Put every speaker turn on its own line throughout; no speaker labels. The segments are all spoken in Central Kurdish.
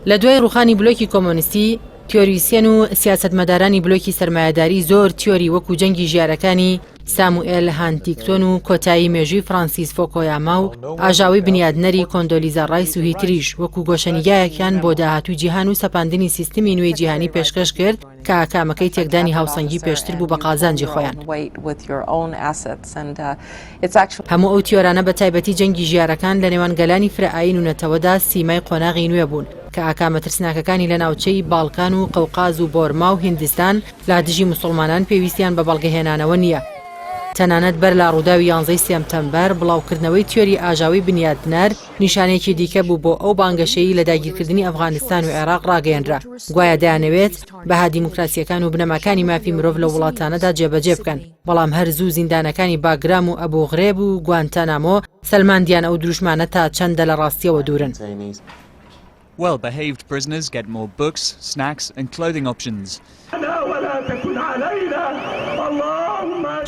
لە دوای ڕووخانی بلۆکی کۆمۆنیستی، تیۆریسیەن و سیاسەتمەدارانی بلۆکی سەرمایەداری زۆر تیۆری وەکو جەنگی ژیارەکانی ساموئێل هانتیگتۆن و کۆتایی مێژووی فرانسیس فۆکۆیاما و ئاژاوەی بنیادنەری کۆندۆلیزا ڕایس و هیتریش وەکو گۆشەنیگایەکیان بۆ داهاتووی جیهان و سەپاندنی سیستمی نوێی جیهانی پێشکەش کرد کە ئاکامەکەی تێکدانی هاوسەنگی پێشتر بوو بە قازانجی خۆیان. هەموو ئەو تیۆرانە بە تایبەتی جەنگی ژیارەکان لە نێوان گەلانی فرە ئایین و نەتەوەدا سیمای قۆناغی نوێ بوون کە ئاکامە ترسناکەکانی لە ناوچەی باڵکان و قەوقاز و بۆرما و هیندستان لە دژی موسوڵمانان پێویستیان بە بەڵگەهێنانەوە نییە. تەنانەت بەر لە ڕووداوی یانزەی سێمتەمبەر، بڵاوکردنەوەی تیۆری ئاژاوەی بنیاتنەر نیشانەیەکی دیکە بوو بۆ ئەو بانگەشەیی لە داگیرکردنی ئەفغانستان و عێراق ڕاگەیەنرا، گوایە دەیانەوێت بەها دیموکراسییەکان و بنەماکانی مافی مرۆڤ لەو وڵاتانەدا جێبەجێ بکەن، بەڵام هەر زوو زیندانەکانی باگرام و ئەبوغرێب و گوانتانامۆ سەلماندیان ئەو دروشمانە تا چەندە لە ڕاستییەوە دوورن.
Well-behaved prisoners get more books, snacks and clothing options.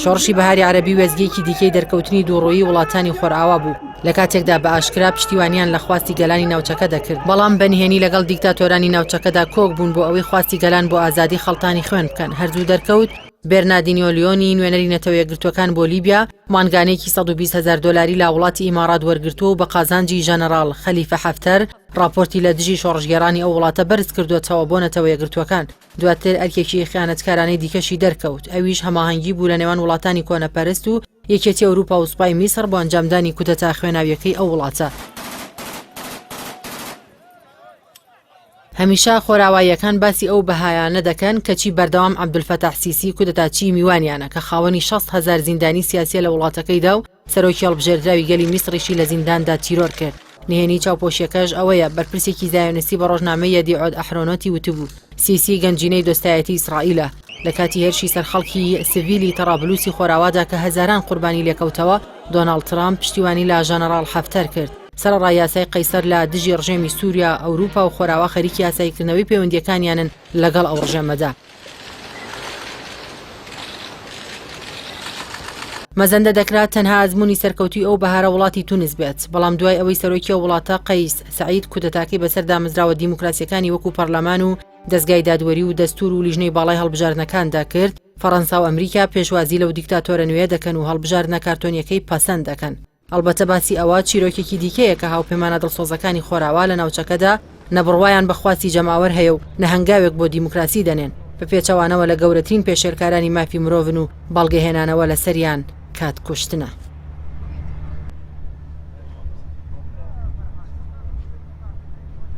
شۆڕشی بەهاری عەرەبی وێستگەیەکی دیکەی دەرکەوتنی دووڕوویی وڵاتانی خۆرئاوا بوو، لە کاتێکدا بە ئاشکرا پشتیوانیان لە خواستی گەلانی ناوچەکە دەکرد، بەڵام بە نهێنی لەگەڵ دیکتاتۆرانی ناوچەکەدا کۆک بوون بۆ ئەوەی خواستی گەلان بۆ ئازادی خەڵتانی خوێن بکەن. هەر زوو دەرکەوت بێرنادینیۆ لیۆنی نوێنەری نەتەوە یەکگرتووەکان بۆ لیبیا مانگانەیەکی 120 هەزار دۆلاری لە وڵاتی ئیماڕات وەرگرتووە و بە قازانجی ژەنەڕاڵ خەلیفە حەفتەر ڕاپۆرتی لە دژی شۆڕشگێڕانی ئەو وڵاتە بەرز کردووەتەوە بۆ نەتەوە یەکگرتووەکان. دواتر ئەرکێکی خیانەتکارانەی دیکەشی دەرکەوت، ئەویش هەماهەنگی بوو لە نێوان وڵاتانی کۆنەپەرست و یەکێتی ئەوروپا و سوپای میسڕ بۆ ئەنجامدانی کودەتا خوێناویەکەی ئەو وڵاتە. هەمیشە خۆراواییەکان باسی ئەو بەهایانە دەکەن، کەچی بەردەوام عەبدولفەتاح سیسی کودەتاچیی میوانیانە کە خاوەنی 60 هەزار زیندانی سیاسیە لە وڵاتەکەیدا و سەرۆکی هەڵبژێردراوی گەلی میسڕیشی لە زینداندا تیرۆر کرد. نهێنی چاوپۆشیەکەش ئەوەیە بەرپرسێکی زایۆنیستی بە ڕۆژنامەی یەدیعۆت ئەحرۆنۆتی وتبوو، سیسی گەنجینەی دۆستایەتی ئیسرائیلە. لە کاتی هێرشی سەر خەڵکی سڤیلی تەڕابلوسی خۆراوادا کە هەزاران قوربانی لێکەوتەوە، دۆناڵد ترامپ پشتیوانی لە ژەنەڕاڵ حەفتەر کرد. سەرەڕای یاسای قەیسەر لە دژی ڕژێمی سووریا، ئەوروپا و خۆراوا خەریکی ئاساییکردنەوەی پەیوەندییەکانیانن لەگەڵ ئەو ڕژێمەدا. مەزەندە دەکرا تەنها ئەزموونی سەرکەوتووی ئەو بەهارە وڵاتی تونس بێت، بەڵام دوای ئەوەی سەرۆکی ئەو وڵاتە قەیس سەعید کودەتاکەی بەسەر دامەزراوە دیموکراسییەکانی وەکو پەرلەمان و دەزگای دادوەری و دەستوور و لیژنەی باڵای هەڵبژاردنەکاندا کرد، فەڕەنسا و ئەمریکا پێشوازی لەو دیکتاتۆرە نوێیە دەکەن و هەڵبژاردنە کارتۆنییەکەی پەسەند دەکەن. ئەڵبەتە باسی ئەوە چیرۆکێکی دیکەیە کە هاوپەیمانە دڵسۆزەکانی خۆراوا لە ناوچەکەدا نە بڕوایان بە خواستی جەماوەر هەیە و نە هەنگاوێک بۆ دیموکراسی دەنێن، بە پێچەوانەوە لە گەورەترین پێشێلکارانی مافی مرۆڤن و بەڵگەهێنانەوە لەسەریان کات کوشتنە.